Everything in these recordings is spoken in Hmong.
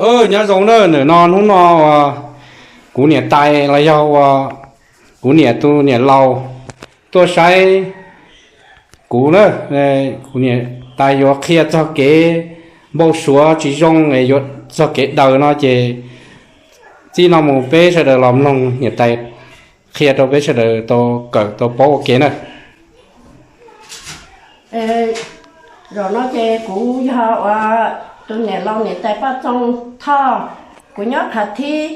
Nyob zoo na, nim no hnub no uas kuv niam tais los yog uas kuv niam tus niam laus tuaj saib kuv na, kuv niam tais yuav qhia txog kev npau suav tsis zoo, yuav txog kev daws no ces txij no mus peb sawv daws los mloog niam tais qhia rau peb sawv daws tau kawm tau paub ua ke na. Zaum no ces kuv yog uas tus niam laus niam tais Paj Txoos Thoj, kuv nyob Khav Thib.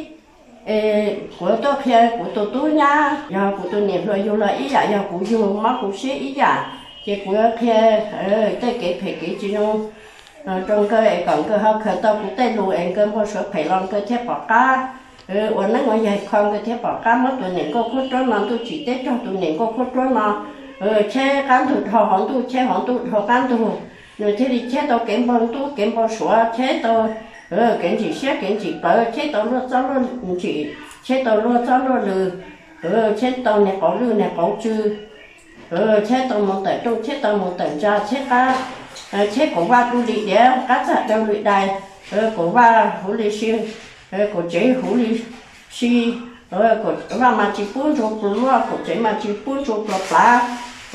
Kuv tuaj qhia kuv tus tub nyab, yog kuv tus niam hluas yug los ib yam, yog kuv yug mob kuv siab ib yam, ces kuv yuav qhia tej kev phem kev tsis zoo rau nkawd es kom nkawd ho khaws tau kuv tej lus es nkawd npau suav phem los nkawd thiaj pom qab ua neeb ua yaig kho, nkawd thiaj pom qab muab tus niam nkauj khuab ruab no, ntuj tsim teb raug tus niam nkauj khuab ruab no cheb qab ntug dhau hauv ntuj, cheb hauv ntuj dhau qab ntug, nws thiaj li cheb tau kev npau ntuj kev npau suav, cheb tau kev ntsim siab kev ntsim plawv, cheb tau luag txob luag ntsim, cheb tau luag txob luag lw, cheb tau niag qauv lwj niag qauv tsw, cheb tau mus tawm rooj, cheb tau mus tawm ntsa, cheb qab, cheb kaum vaj du li diav, qab txag dau li dais, kaum vaj huv li si, kaum tsev huv li si, kaum vaj mas tsis pub ntsuag pluas luaj, kaum tsev mas tsis pub ntsuag pluas plav.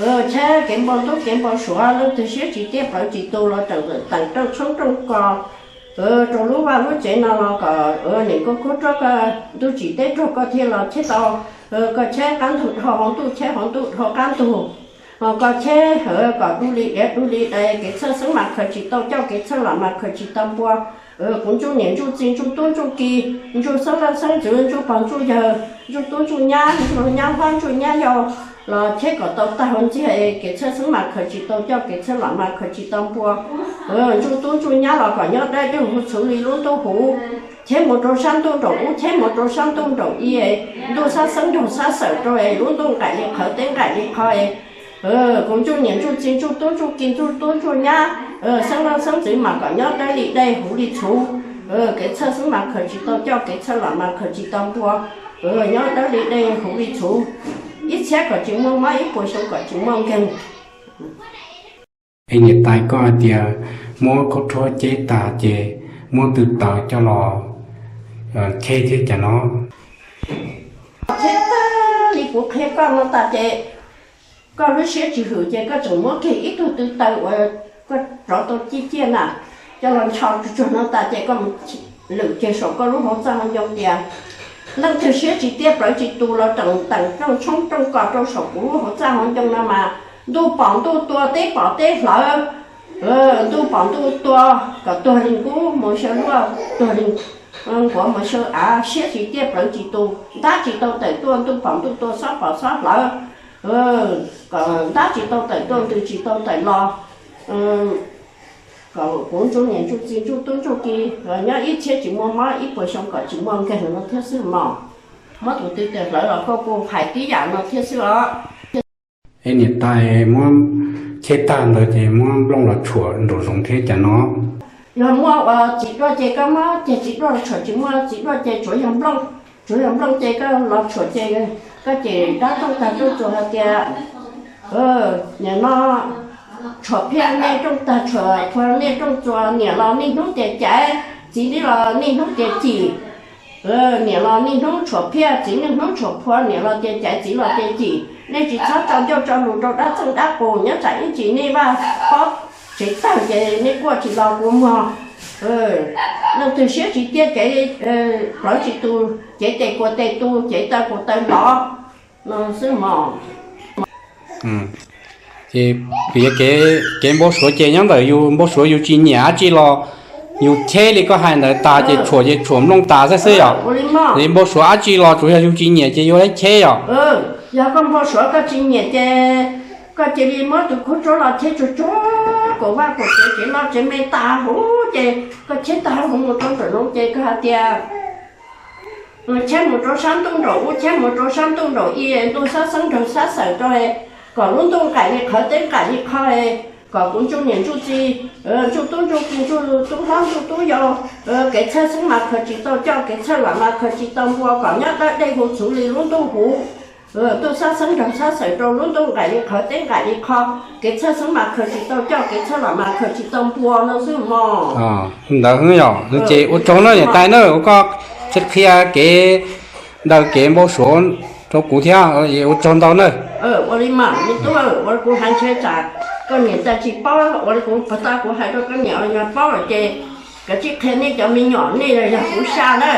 Cheb kev npau ntuj kev npau suav, leej twg siab tsis tiaj plawv tsis tu los teem rooj tshoob rooj kos rau lub vaj lub tsev no los kom niam nkauj khuab ruab koj ntuj tsim teb raug koj thiaj los cheb tau. Koj cheb qab ntug dhau hauv ntuj, cheb hauv ntuj dhau qab ntug, koj cheb kom du li diav du li dais, kev txhawj xeeb mas khaws tsis tau coj, kev txhawj lam mas khaws tsis tau npua. Kuv ntsuj niam ntsuj txiv ntsuj tub ntsuj ki, ntsuj xeeb leej xeeb ntxwv, ntsuj pog ntsuj yawg, ntsuj tub ntsuj nyab, ntsuj nyab hlob ntsuj nyab yau los cheb kom tau tag hauv ntxiag, kev txhawj xeeb mas khaws tsis tau coj, kev txhawj lam mas khaws tsis tau npua. Ntsuj tub ntsuj nyab los kom nyob dawb dawb huv txhuv li lub ntuj huv, cheb mus rau sab ntuj nraum ub, cheb mus rau sab ntuj nraum i, ntuj sab xeeb nraug sab xawm rau es lub ntuj nqaim li qhawv teb nqaim li qho es kuv ntsuj niam ntsuj txiv ntsuj tub ntsuj ki ntsuj tub ntsuj nyab, xeeb leej xeeb ntxwv mas kom nyob dawb li dej huv li txhuv, kev txhawj xeeb mas khaws tsis tau coj, kev txhawj lam mas khaws tsis tau npua, nyob dawb li dej huv li txhuv, ib txhiab kom tsis muaj mob, ib puas xyoo kom tsis muaj nkeeg. Es niam tais, koj hais tias muab khaub rhuab ceb tas ces muab tw taws coj los cheb thiab cas no? Cheb tag li kuv qhia koj no tas ces koj lub siab tsis hwm ces koj tseem muab kiag ib tug tw taws uas koj rov tau ciaj ciaj na, coj los ncho tsuag tsuag no tas ces koj mus lwm kiag saum koj lub hauv txaj hauv ncoo tias, leej twg siab tsis tiaj plawv tsis tu los teem rooj tshoob rooj kos rau saum kuv lub hauv txaj hauv ncoo no mas, ntuj pom ntuj tua, teb pom teb hlawv, ntuj pom ntuj tua, kom tuag li kub mus xyaw luaj, tuag li nquav mus xyaw av, siab tsis tiaj plawv tsis tu, ntab tsis tau tawm tuaj, ntuj pom ntuj tua, xob pom xob hlawv, kom ntab tsis tau tawm tuaj, ntws tsis tau tawm los, kom kuv ntsuj niam ntsuj txiv ntsuj tub ntsuj ki nyob ib txhiab tsis muaj mob, ib puas xyoo kom tsis muaj nkeeg no thiab xwb mog. Muab tus tw taws hlawv los koj kuj hais tib yam no thiab xwb os. Es niam tais, muab cheb tag ntawd ces muab nplooj los tshuam nraum zoov thiab cas no? Yog muaj uas txiv duaj ces koj muab ceg txiv duaj los tshuam, tsis muaj txiv duaj ces tsuav yog nplooj, tsuav yog nplooj ces koj los tshuam ces koj cem dab rooj tag rooj txuas hais tias, nim no tshuam phiaj nej rooj tag, tshuam phua nej rooj txuas, niam los niaj hnub tias caiv, txiv los niaj hnub tias cim. Niam los niaj hnub tshuam phiaj, txiv niaj hnub tshuam phua, niam los tias caiv, txiv los tias cim. Nej tsis txhob tso ncauj tso lus rau dab txeej dab qus, nyob tsam ib ntsis nej vaj pob tsev tawg ces nej quaj tsis los kua muag. Leej twg siab tsis tiaj, cev plawv tsis tu, cev tes kuas tes tu, cev taw kuas taw lov no xwb mog. Ces piav kev npau suav ces nyob ntawm yus npau suav yus tsis nyiam dab tsi los yus cheb li koj hais ntawd tas ces tshuam ces tshuam nplooj tas xwb xwb yom. Npau suav dab tsi los tsuas yog yus tsis nyiam ces yus cheb yom. Yog koj npau suav koj tsis nyiam ces koj cia li muab tus khaub rhuab los cheb tsuag tsuag, kaum vaj kaum tsev, tsev loj tsev me tas huv ces koj cheb tag huv mus rau nraum zoov ces koj hais tias, cheb mus rau sab ntuj nraum ub, cheb mus rau sab ntuj nraum i, ntuj sab xeeb nraug sab xawm rau, kom lub ntuj nqaim li qhawv teb nqaim li qho, kom kuv ntsuj niam ntsuj txiv, ntsuj tub ntsuj ki, ntsuj tub hlob ntsuj tub yau, kev txhawj xeeb mas khaws tsis tau coj, kev txhawj lam mas khaws tsis tau npua, kom nyob dawb dej huv txhuv li lub ntuj huv. Tuaj xab xeeb nrog xab xeem rau lub ntuj nqaim li qhov teb nqaim li qho, kev txhawj xeeb mas khaws tsis tau coj, kev txhawj lawm mas khaws tsis tau npua no xwb mog. Ntawd xwb yog no ces ua tsaug na niam tais na, ua koj qhia kev daws kev npau suav rau kuv thiab, ua tsaug ntau na. Ua li mas me tub, ua kuv hais ntshe tsam koj niam tais tsis paub, ua li kuv puag ta kuv hais rau koj niam yog paub lawm ces kav tsij qhia nej cov me nyuam, nej yog kuv xya na,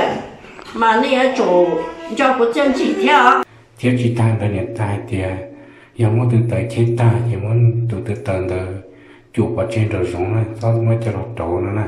mas nej yuav tsum nco kuv txiaj ntsig thiab. Thiab tsis tag ntawd niam tais hais tias yog muab tw taws cheb tag ces muab tus tw taws ntawd cum pov tseg nraum zoov na, txhob muab coj los rauv no na.